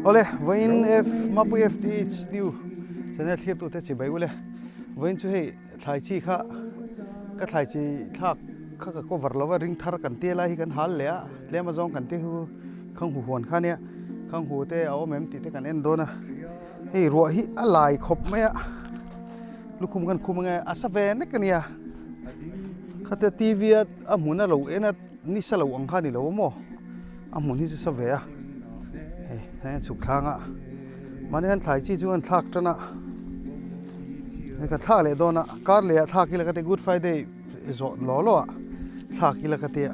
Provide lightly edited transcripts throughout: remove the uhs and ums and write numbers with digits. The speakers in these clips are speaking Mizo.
Awle, vawiin F Mapui FTH New channel thlirtute chibai ule. Vawiin chu hei thlai chi kha ka thlai chi thlak kha ka cover lova ring thar kan tia lai hi kan hal leh a, tlem azawng kan ti hu khanghu huan kha nia khanghu te a awm em tih te kan en dawn a. Hei ruah hi a lai khawp mai a, lukhum kan khum ange a sa ve nek a nia. Khatia TV a a hmun a lo en a ni sa lo ang kha a ni lo a maw a hmun hi chu sa ve a hei hei a chhuk thlang a mahni hian thlai chi chu an thlak tan a hei ka thlak leh dawn a kar leh ah thlak ila ka ti good friday zawh law law ah thlak ila ka tia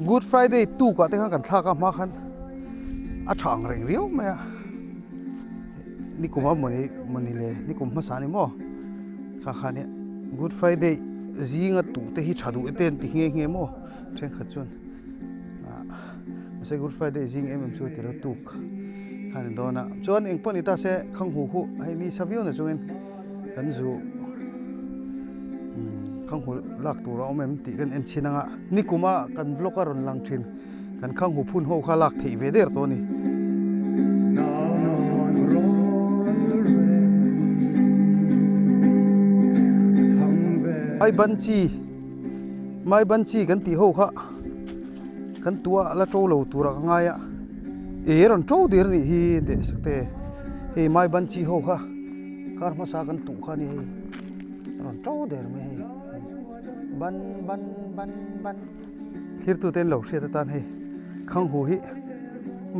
good friday tuk ah te khan kan thlak a hma khan a tha ang reng riau mai a nikum a mawni mawni le nikum hmasa a ni maw kha kha nia good friday zinga tuh te hi tha duh te an ti nghe nghe maw thenkhat chuan ah mahse good friday zing em em chu a ti lo tuk kha a ni dawn a chuan eng pawh ni ta se khang hu khu hei mi sa viau na chungin kan zu khang hu lak tur a awm em tih kan en chhin anga nikum a kan vlog a rawn lang thin. Kan khang hu phun ho kha lak theih ve der tawh a ni. Mai ban chi mai ban chi kan tih ho kha kan tua la to lo tura ka ngai a e rawn to der a nih hi teh sak te hei mai ban chi ho kha kar hmasa kan tuh kha a ni hei rawn to der mai hei ban ban ban ban. Thirtute an lo hriat atan hei khanghu hi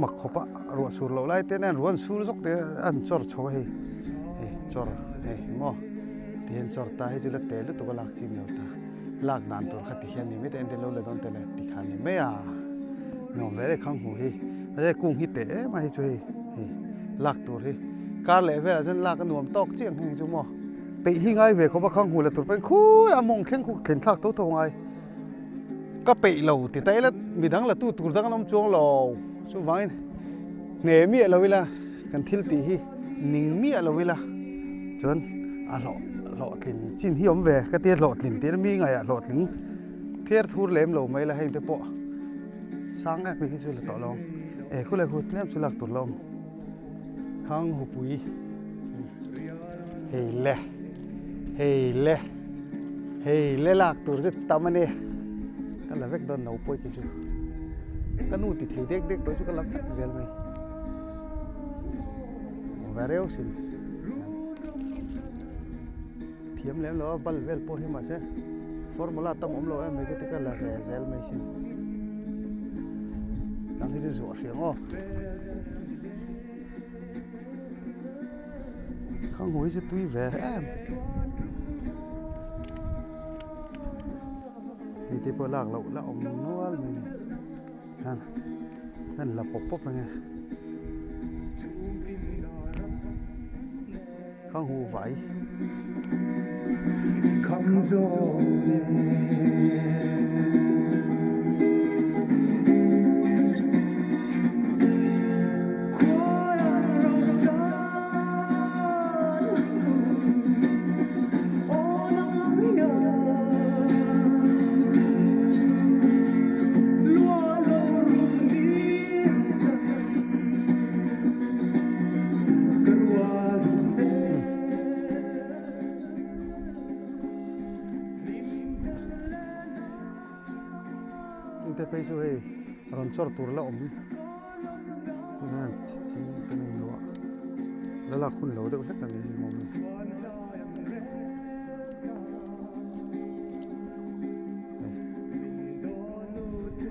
mak khawp a ruah sur loh lai te hian ruah an sur zawk te an chawr chho a hei hei chawr hei maw ti hian chawr ta hei chu la tel lutuk a lak chin lo ta lak dan tur kha ti hian ni mai te en te lo la dawn te le ti khan ni mai a nuam ve le khanghu hi mahse kung hi teh em a hei chu hei hei lak tur hi kar leh velah chuan lak a nuam tawk chiang heng chu maw peih hi ngai ve khawp a khanghu la tur pawhin khur a mawng thleng khu thlen thlak tho tho ngai. Ka peih lo ti ta ila midang la tu tur dang an awm chuang lo chuvangin hne miah lo ila kan thil tih hi ning miah lo ila chuan a hlawh hlawhtlin chin hi awm ve ka tia hlawhtlin tih mi ngaihah hlawhtling phiar thur lem lo mai ila heng te pawh sang em hi chu la tawh lo ang e khulai khu tlem chu lak tur la awm khang hupui hei le hei le. Hei le lak tur chu tam a ni ka la vek dawn lo pawh ki chu ka nu ti thei dek dek tawh chu ka la vek zel mai ve reuh sin thiam lem lo a bal vel pawh hi mahse formula tam awm lo em mai ka la ve zel mai sin nang hi chu zuah hriang aw. Khang hu hi chu tui ve em. Hei te pawh lak loh la awm nual mai ni. Han han la pawp pawp ange. Khang hu vai. Te phei chu hei rawn chawr tur la awm thing kan in luah la lak hun lo deuh hlek a ni hei maw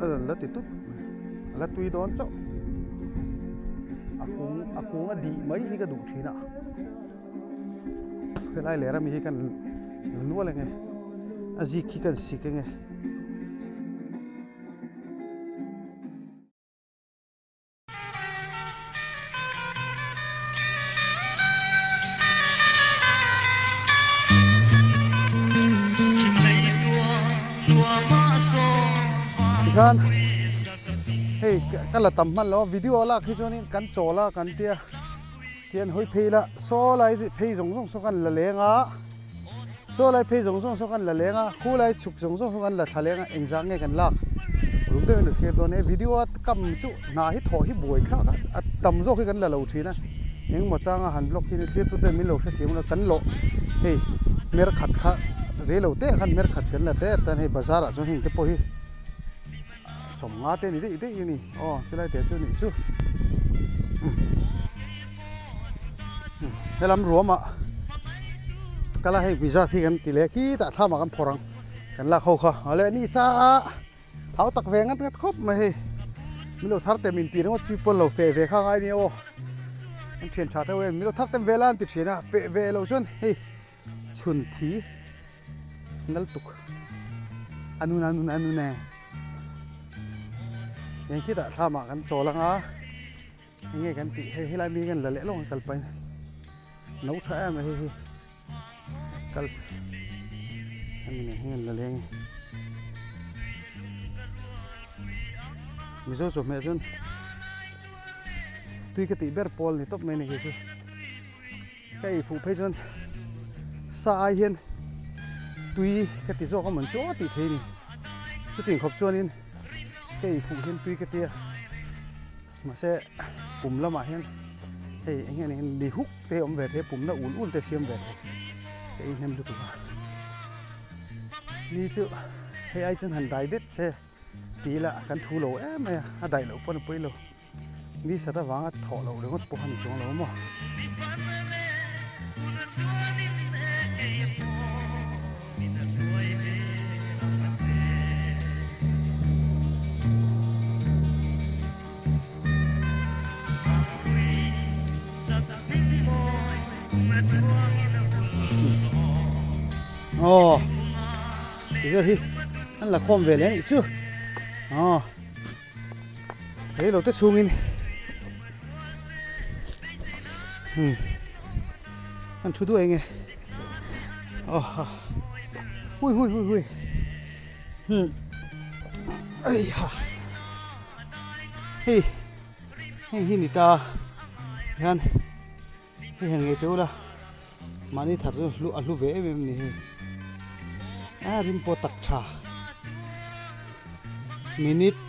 a rawn la ti tut mai a la tui dawn chauh a kung a kung a dih mai hi ka duh thin a helai leh ram hi kan nual ang e a zik hi kan sik ang e. Tikhan hei ka la tam hman lo a video lak hi chuanin kan chawl a kan tia tian hawi phei ila saw lai phei zawng zawng saw kan la leng a saw lai phei zawng zawng saw kan la leng a khu lai chhuk zawng zawng saw kan la thla leng a engzah nge kan lak. Uluk deuhin a thlir dawn e. Video a kam chu hna hi thawh hi buai thlak a, a tam zawk hi kan la lo thin a. Engmaw changa han vlog hi thlir tute min lo hrethiam ula kan lawh hei hmer khat kha rei lo teh khan hmer khat kan la teh tan hei bazar ah chuan heng te pawh hi sawmnga te ni daih daih a ni aw chulai te chu nih chu helam ruam ah kala hei hmizat hi kan ti leh khitah thlam ah kan phawrh ang kan lak ho kha awle ni sa a. Hau tak ve ngat ngat khawp mai hei. Min lo thar tem in ti ringawt chi pawn lo feh ve kha ngai nia aw. An thian tha deuh em min lo thar tem ve la an ti thin a feh ve loh chuan hei chhun thi nal tuk a nun a nun a nun e. Eng khitah thlam ah kan chawl anga enge kan tih hei helai mi kan la leh lawng a kal pahin no tha em a hei hi. Kal hemi nen hian la leng e. Mizo chawhmeh chuan tui ka tih ber pawl ni tawp mai ni kei chu. Ka ei fuh phei chuan sa ai hian tui ka ti zawk a man chu aw tih thei a ni. Chutih khawp chuanin ka ei fuh hian tui ka ti a. Mahse pum lamah hian hei eng nge ni ni huk te awm ve thei pumna ul ul te siam ve thei ka ei hnem lutuk a ni chu hei ai chuan han dai det se ti ila kan thu lo em mai a a dai loh pawn a pawi lo ni sat avanga thawh loh ringawt pawh a ni chuang lo maw. Aw ti vel hi an la khawm ve leh anih chu aw rei lo te chhungin hmm an thu duai nge aw ha hui hui hui hui hmm ai ha hei heng hi ni ta hian hei han ngaihtuah ula mahni thar chu hlu a hlu ve em em a ni hei a rim pawh tak tha minute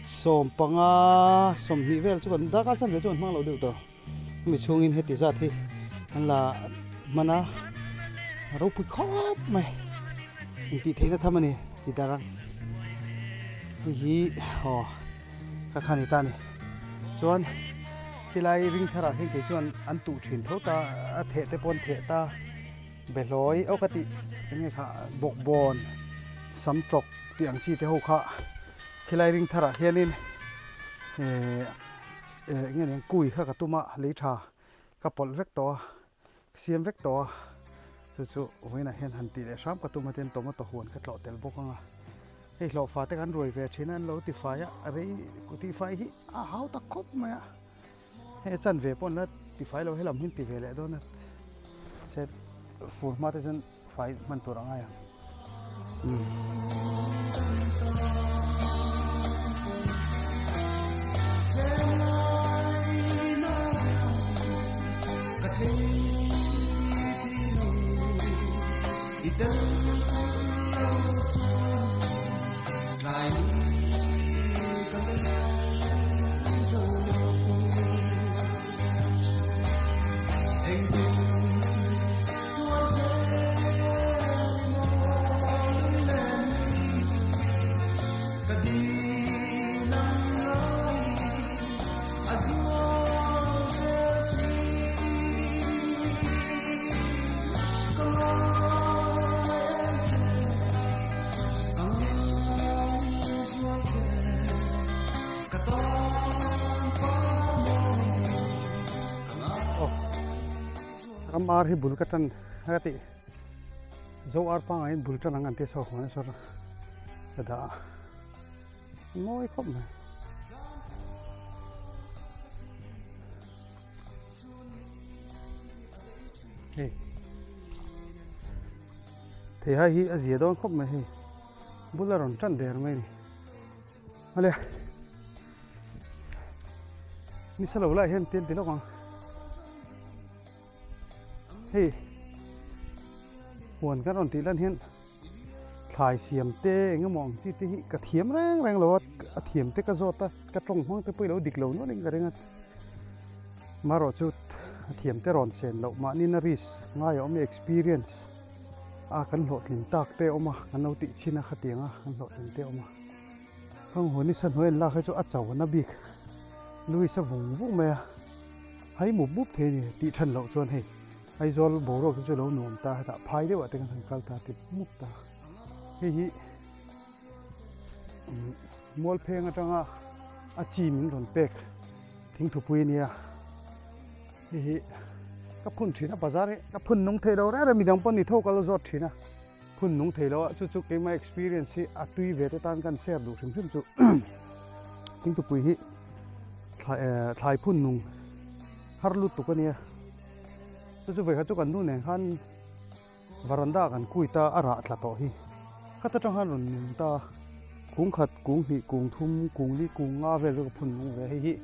15 20 vel chu kan darkar chanve chu kan hmang lo deuh tawh. Hemi chhungin heti zat hi an la hman a, a ropui khawp mai. Intih theihna tham a ni ti dar ang. Hei hi aw ka kha ni ta a ni. Chuan khilai ring tharah hian kei chuan an tuh thin tho ta a theh te pawh an theh ta behlawi aw ka tih eng nge kha bawkbawn sam tawk tih ang chi te ho kha khilai ring tharah hianin ehh. Eh eng nge eng kui kha ka tum a lei tha ka pawlh vek tawh a ka siam vek tawh a chu chu vawiinah hian han tih leh hram ka tum a tin tomato huan ka tlawh tel bawk ang a hei hlawhfa te kan ruai ve thin a an lo tifai a a rei tifai hi a hau tak khawp mai a hei a chan ve pawh an la tifai lo helam hi an ti ve leh dawn a se fur hma te chuan Fai hman tur a ngai ang. Ram ar hi bul ka tan a tih zo ar pangai in bul tan ang an tia chhuak huan a sawr ka dah a mawi khawp mai. Hei theihai hi a zia dawn khawp mai hei bul a rawn tan der mai a ni awle nisa lo lai hian tel ti lawk ang. Hei huan kan rawn tih lan hian Thlai siam te eng emaw ang chi te hi ka thiam reng reng lo a, a thiam te ka zawt a, ka tawng hmang te pawh i lo dik lo nual in ka ring a. Marawh chu a thiam te rawn chen loh mahni na risk ngai a awm i experience a kan hlawhtlin tak te a awm a, kan lo tih chhin a khatiang a kan hlawhtlin te a awm a. Fanghua nisa hnuai an lak hi chu a cho na bik Louis a vung vung mai a, hai mup mup thei a ni tih than loh chuan hei Aizawl boruak te chu lo nuam ta hetah phai deuh ah te kan han kal ta ti mup ta. Hei hi Mualpheng atanga a chi min rawn pek thingthupui a nia. Hei hi ka phun thin a bazar hi ka phun nung thei lo reng reng midang pawh ni tho ka lo zawt thin a. Phun nung thei lo a chu chu keimah experience hi a tui ve te tan kan share duh hrim hrim chu thingtupui hi thlai phun nung har lutuk a nia chu chu vawikhat chu kan nu nen khan varanda kan kui ta a rah tla tawh hi khat atang khan rawn nung ta kung khat kung hnih kung thum kung li kung nga vel chu ka phun nung ve hei hi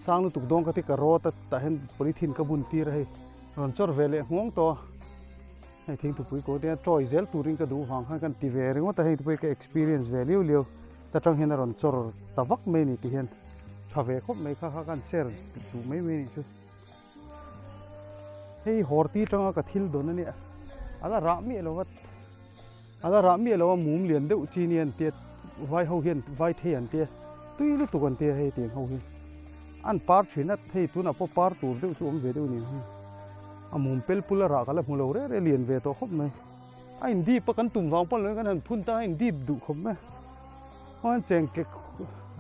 sang lutuk dawn ka ti ka rawt a tah hian polythene ka bun tir a hei rawn chawr ve leh nghawng tawh a. Hei thingthupui ko te chawi zel turin ka duh vang khan kan ti ve ringawt a, hei te pawh hi ka experience ve liau liau ta tang hian a rawn chawr ta vak mai a ni ti hian tha ve khawp mai kha kha kan share duh mai mai a nih chu. Hei hawrti tanga ka thil dawn a nia, a la rah miah lo va, a la rah miah lo a mum lian deuh chi nia an tia vai ho hian vai thei an tia tui lutuk an tia hei tiang ho hi an par thin a hei tunah pawh par tur deuh chu awm ve deuh a ni ang hei. A mum pel pul a rah ka la hmu lo reh reh lian ve tawh khawp mai. A in dip a kan tum vang pawh lo kan han phun ta a in dip duh khawp mai. Chuan cheng kek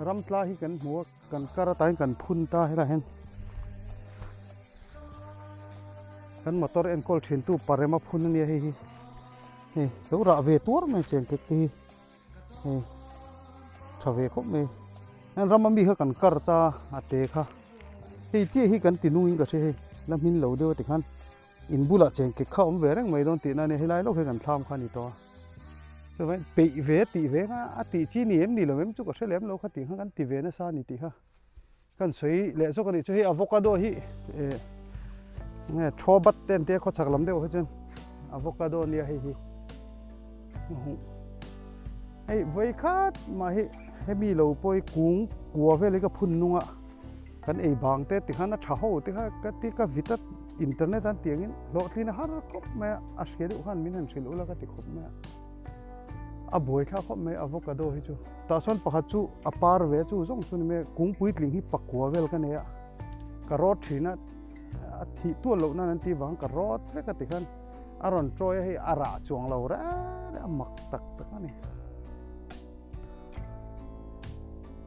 ram tla hi kan hmu a kan kar atangin kan phun ta helaiah hian kan motor enkawl thin tu parem a phun a nia hei hi. Hei lo rah ve tuar mai cheng kek te hi. Hei tha ve khawp mai heng rama mi kha kan kar ta a te kha hei chiah hi kan ti nungin ka hria hei la hmin lo deuh a tikhan in bulah cheng kek kha awm ve reng mai dawn tihna ania helai lawk hi kan thlam kha a ni tawh a chuvangin peih ve tih ve kha a tih chi ni em ni lo em chu ka hre lem lo kha tih kha kan ti ve nasa a ni tih kha. Kan sawi leh zawk a nih chu hei avocado hi eh nge thaw bat te an tia khawchhak lam deuh hi chuan avocado ania hei hi hei vawi khat mah hi hemi lo pawh hi kung kua vel hi ka phun nung a kan ei bang te tikhan a tha ho te kha ka ti ka vit a internet an tiangin hlawhtlin a har khawp mai a a hria deuh khan min han hrilh ula ka ti khawp mai a. A buai thlak khawp mai avocado hi chu. Tah sawn pakhat chu a par ve chu zawng chu ni mai a, kung puitling hi pakua vel ka nei a, ka rawt thin a, a thih tual loh nan an tih vang ka rawt vek a tikhan a rawn chawi a hei a rah chuang lo reng reng a mak tak tak a ni.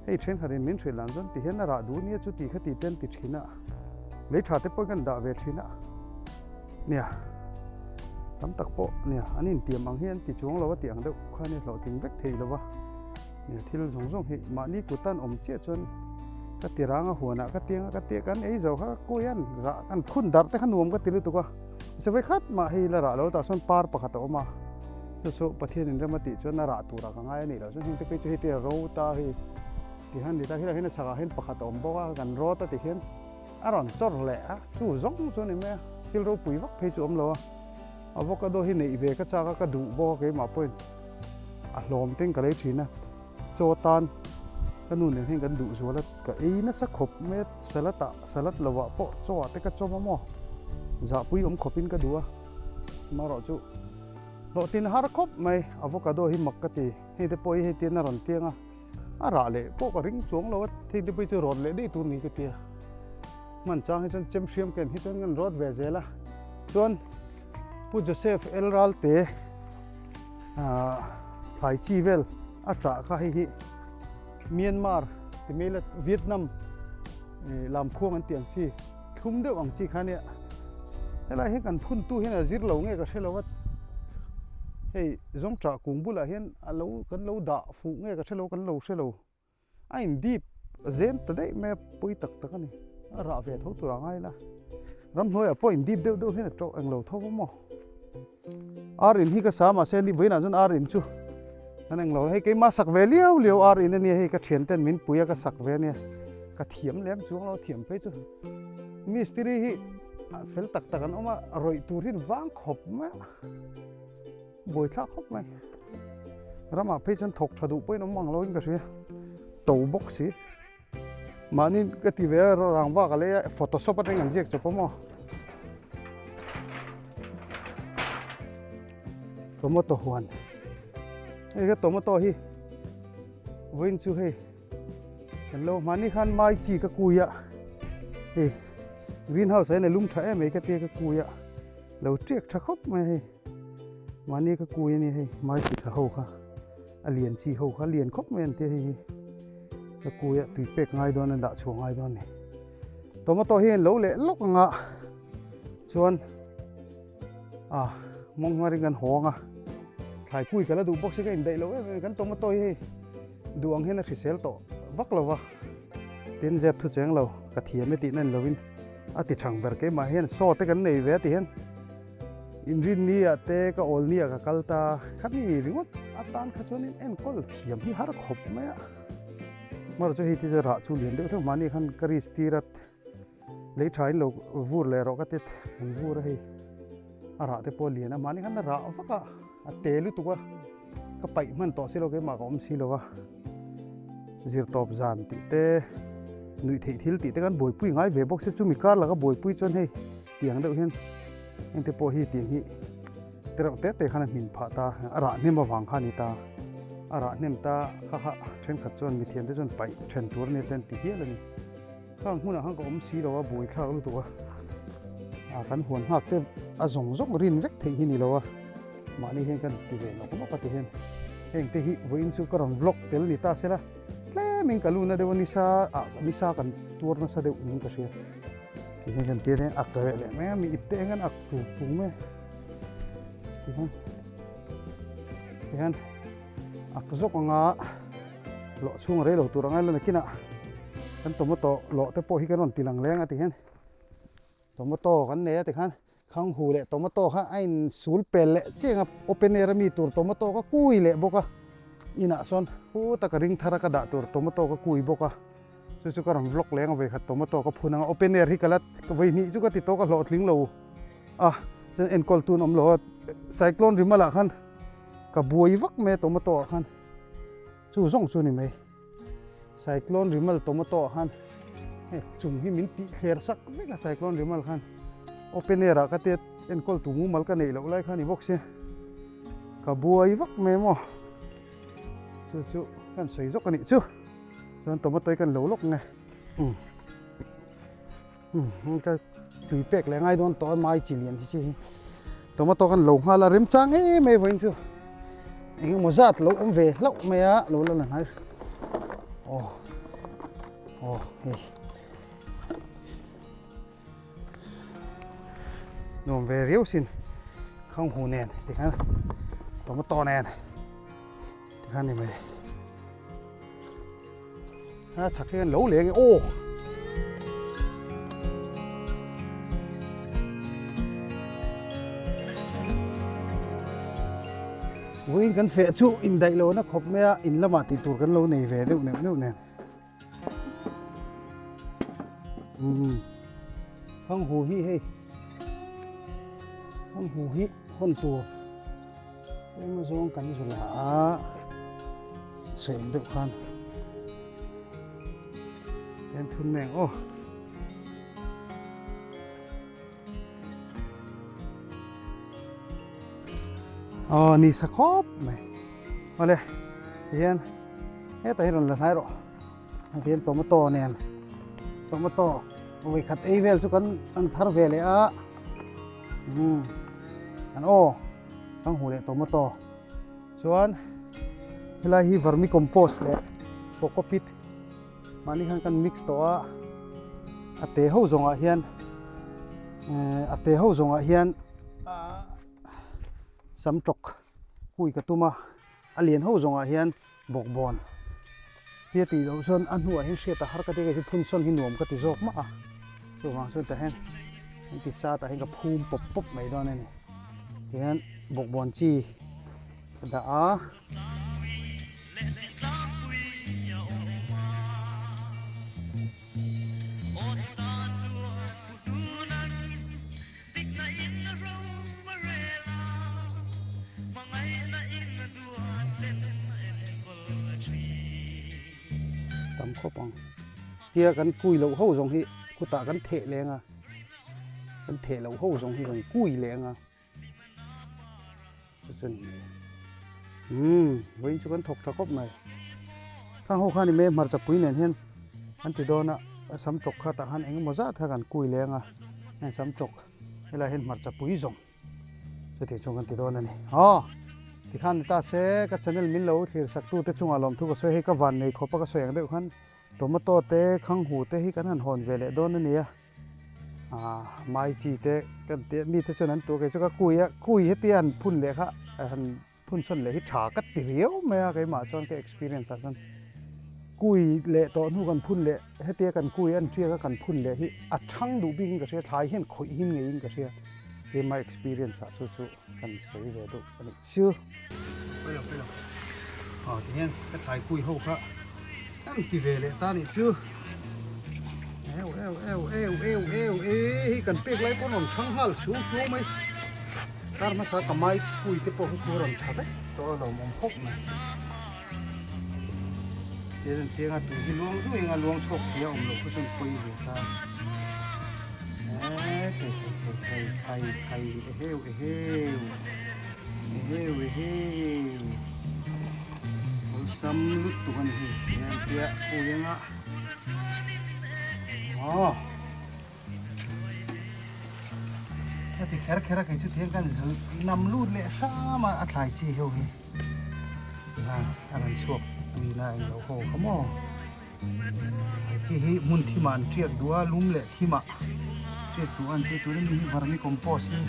Hei thenkhat in min hrilh dan chuan ti hian a rah duh nia chu ti kha ti te an ti thin a, lei tha te pawh kan dah ve thin a, nia tam tak pawh nia an intiam ang hi an ti chuang lo a tih ang deuh kha nia hlawhtling vek thei lo va, nia thil zawng zawng hi mahni kutan awm chiah chuan ka ti rang a huanah ka tiang a ka tia kan ei zo kha kawi an rah kan phun darh te kha nuam ka ti lutuk a, mahse khat mah hei la rah lo tah sawn par pakhat a awm a. Chu chu Pathian in rem a tih chuan a rah turah ka ngai a nih loh chuan heng te phei chu hei te ro ta hei ti hian ni ta helaiah hian a chhakah hian pakhat a awm bawk a kan rawt a ti hian a rawn chawr leh a chu zawng chu a ni mai a thil ropui vak phei chu a awm lo a avocado hi neih ve ka chak a ka duh bawk a keimah pawhin a hlawm teng ka lei thin a chaw tan ka nu nen hian kan duh zual a ka ei nasa khawp mai a salad ah salad lo ah pawh chaw ah te ka chawm a maw zahpui awm khawp in ka duh a amaherawh chu. Hlawhtin har khawp mai, avocado hi mak ka ti, hei te pawh hi hei tian a rawn tiang a, a rah leh pawh ka ring chuang lo a, hei te pawh hi chu rawt leh daih tur ni ka ti a, hman chang hi chuan chem hriam ken hi chuan kan rawt ve zel a, chuan Pu Joseph El Ralte ah thlai chi vel a chah kha hei hi Myanmar ti mai la Vietnam lamkhuang an tih ang chi. Thlum deuh ang chi kha nia. Helai hi kan phuntu hian a zir lo nge ka hre lo a, hei zawngṭah kung bulah hian a lo kan lo dah fuh nge ka hre lo kan lo hre lo. A in dip zen ta daih mai a pawi tak tak a ni. A rah ve tho tur a ngai la. Ramhnuaiah pawh in dip deuh deuh hian a ṭo eng lo tho maw. Ar in hi ka sa mahse ni vawiinah chuan ar in chu an eng lo hei keimah sak ve liau liau ar in ania hei ka thian ten min pui a ka sak ve ania ka thiam lem chuang lo thiam phei chu mistiri hi fel tak tak an awm a rawih tur hi an vang khawp mai a buaithlak khawp mai. Ramah phei chuan thawk tha duh pawhin awm ang loin ka hria. To bawk si. Mahni ka ti ve a rangva ka lei a photoshop atangin an ziak chawp a maw. Tomato huan. Hei ka tomato hi vawiin chu hei kan lo mahni khan mai chi ka kui a hei greenhouse ah hian a lum tha em mai ka tia ka kui a lo tiak tha khawp mai hei mahni ka kui a ni hei mai chi tha ho kha a lian chi ho kha lian khawp mai an tia hei hi ka kui a tui pek ngai dawn a dah chhuah ngai dawn a ni tomato hi an lo leh lawk ang a chuan a mawng hmarin kan hawng a thlai kui ka la duh bawk si ka indaih lo em em kan tomato hi hei duh ang hian a hrisel tawh vak lo va tin zep thu cheng lo ka thiam e tihna ni lovin a ti thang ber keimah hian saw te kan nei ve a ti hian inrinni ah te ka awl ni ah ka kal ta khami ringawt atan kha chuanin enkawl thiam hi har khawp mai a hmar chu hei te chu rah chu lian deuh theuh mahni khan ka risk tir a Lei tha in lo vur leh rawh ka ti an vur a hei a rah te pawh a lian a mahni khan a rah vak a a te lutuk a ka paih hman tawh si lo keimah ka awm si lo a zir tawp zan tih te nuih theih thil tih te kan buaipui ngai ve bawk se chumi kar laka buaipui chuan hei tiang deuh hian heng te pawh hi tiang hi te reuh te te khan a hmin phah ta a rah hnem avang kha a ni ta a rah hnem ta kha kha thenkhat chuan mithiam te chuan paih then tur a ni te an ti hial a ni. Khang hmunah khan ka awm si lo a, buai thlak lutuk a, ah kan huan nghak te a zawng zawng rin vek theih hi ni lo a, mahni hian kan ti ve nawk nawk a ti hian heng te hi vawiin chu ka rawn vlog tel ni ta sela tlemin ka luna deuh a nisa ah nisa kan tuar nasa deuh niin ka hria ti hian kan tir hian ak reh leh mai a mi ip te hian ak ṭung ṭung mai ti hian ti hian ak zawk anga. Lawh chhung a rei lo tur ang a la nakinah kan tomato lawh te pawh hi kan rawn ti lang leng a ti hian tomato kan nei a ti khan khang hu leh tomato kha a in sul pel leh chiang a open air a mi tur tomato ka kui leh bawk a inah sawn hu taka ring thar a ka dah tur tomato ka kui bawk a chu chu ka rawn vlog leng a vawikhat tomato ka phun ang a open air hi ka la vawi hnih chu ka ti tawh ka hlawhtling lo a chuan enkawl tun awm lo a cyclone rim a lah khan ka buai vak mai a tomato ah khan. Chu zawng chu ni mai. Cyclone Rimal tomato ah khan hei chung hi min tih thler sak vek a Cyclone Rimal khan open air ah ka tia enkawl tu mumal ka neih loh lai kha ni bawk sia ka buai vak mai maw chu chu kan sawi zawk a nih chu chuan tomato hi kan lo lawk nge um um ka tui pek leh ngai dawn tawh a mai chi lian hi chi hi tomato kan lo nghal a remchang em em vawiin chu eng emaw zat lo awm ve hlauh mai a lo la la hnai aw aw hei nuam ve riau sin khang hu nen tikhan tomato nen tikhan ni mai A chhak hian lo leng e aw. Vawiin kan feh chu indaih lo na khawp mai a, in lamah tih tur kan lo nei ve deuh neuh neuh nen. Umm Khang hu hi hei Khang hu hi hawn tur Tlem azawng kan zu la a, chhem deuh khan tlem thun mai ang aw. Aw ni sa khawp mai. Awle tihian hetah hi rawn la hnai rawh. Tihian tomato nen tomato vawikhat ei vel chu kan thar ve leh a. Umm an aw. Kan hmuh leh tomato chuan helai hi vermicompost leh cocopeat mahni khan kan mix tawh a a te ho zawngah hian eh a te ho zawngah hian ah samtawk kui ka tum a a lian ho zawngah hian bawkbawn hi a tih loh chuan a hnuah hian hriat a har ka ti a kei chu phun sawn hi nuam ka ti zawk mah a chuvang chuan tah hian an ti sa tah hian ka phum pawp pawp mai dawn a ni tihian bawkbawn chi ka dah a. Tam khawp ang. Tia kan kui loh ho zawng hi khutah kan theh leng a, kan theh loh ho zawng hi kan kui leng a. Chu chu ni mai. Umm vawiin chu kan thawk tha khawp mai. Khang ho khan i me hmarcha pui nen hian an ti dawn a, a sam tawk kha tah khan eng emaw zat kha kan kui leng a, heng sam tawk helaiah hian hmarcha pui zawng chuti chung kan ti dawn a ni. Aw tikhan ni ta se ka channel min lo thlir sak tu te chungah lawmthu ka sawi hei ka van nei khawp a ka sawi ang deuh khan tomato te khanghu te hi kan han hawn ve leh dawn a ni a. Mai chi te kan tih a mite chuan an tuah kei chu ka kui a kui hetia han phun leh kha han phun sawn leh hi tha ka ti riau mai a keimah chuan ka experience ah chuan kui leh tawh hnu kan phun leh hetia kan kui an tiak a kan phun leh hi a thang duh bik in ka hria thlai hian khawih hin ngei in ka hria keimah experience ah chu chu kan sawi ve deuh a nih chu. Pawilo pawilo aw ti hian ka thlai kui ho kha an ti ve leh ta nih chu eu eu eu eu eu eu e hi kan pek lai pawh rawn thang nghal su su mai kar hmasa ka mai kui te pawh hi khu rawn tha vek tawh a lawm awm khawp mai tin an tiang a tui hi luang zui anga luang chhuak thei a awm loh kha chuan pawi ve ta e thei thei thei thei khai khai eheu eheu Eheu eheu awlsam lutuk a ni hei hian tia pui anga aw heti kher kher a kei chu thian kan zul nam lut leh hram a a thlai chi ho hi tihian a rawn chhuak tui na englo ho kha maw. Hei chi hi hmun thimah an tiak duh a lum leh thimah tiak duh a an tih tur a ni hi vermicompost hi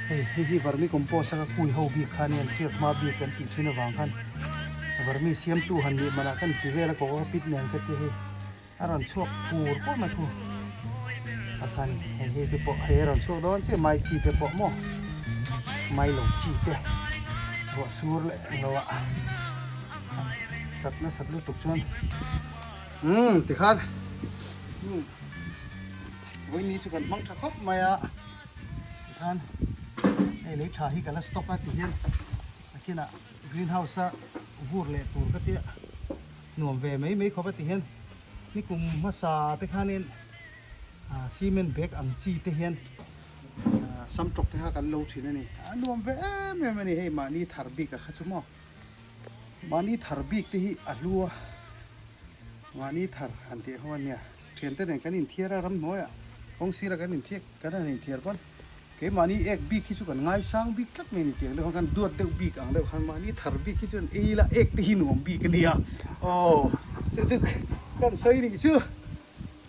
hei hei hi vermicompost a ka kui ho bik kha ania an tiak hma bik an tih thin avang khan vermi siamtu han nih manah khan ti vel a ko a pit nen ka ti hei a rawn chhuak pur pur mai khu a khan hei hei te pawh hei a rawn chhuak dawn chiah mai chi te pawh maw mai lo chi te ruah sur leh englo ah. Sat nasat lutuk chuan umm tikhan umm vawiin ni chu kan hmang tha khawp mai a tikhan hei lei tha hi ka la stock a ti hian nakinah green house a vur leh tur ka tia nuam ve mai mai khawp a ti hian nikum hmasa te khanin ah cement bag ang chi te hian ah samtawk te kha kan lo thin a ni a nuam ve em em a ni hei mahni thar bik a kha chu maw. Mahni thar bik te hi a hlu a, mahni thar han tih ho ania. Thiante nen kan inthiar a, ramhnuaiah kawng sira kan inthiak kan han inthiar pawn keimahni ek bik hi chu kan ngaisang bik tlat mai a ni tiang deuh khan kan duat deuh bik ang deuh khan mahni thar bik hi chuan ei ila ek te hi nuam bik a nia aw chu chu kan sawi nih chu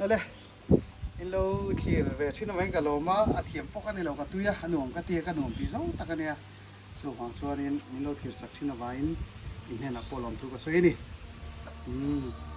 ale in lo thlir ve thin avangin ka lawm a, a thiam pawh ka ni lo ka tui a, a nuam ka tia ka nuam tih zawng tak a nia. Chuvang chuanin min lo thirsak thin avangin i hnenah pawh lawmthu ka sawi a ni. Umm.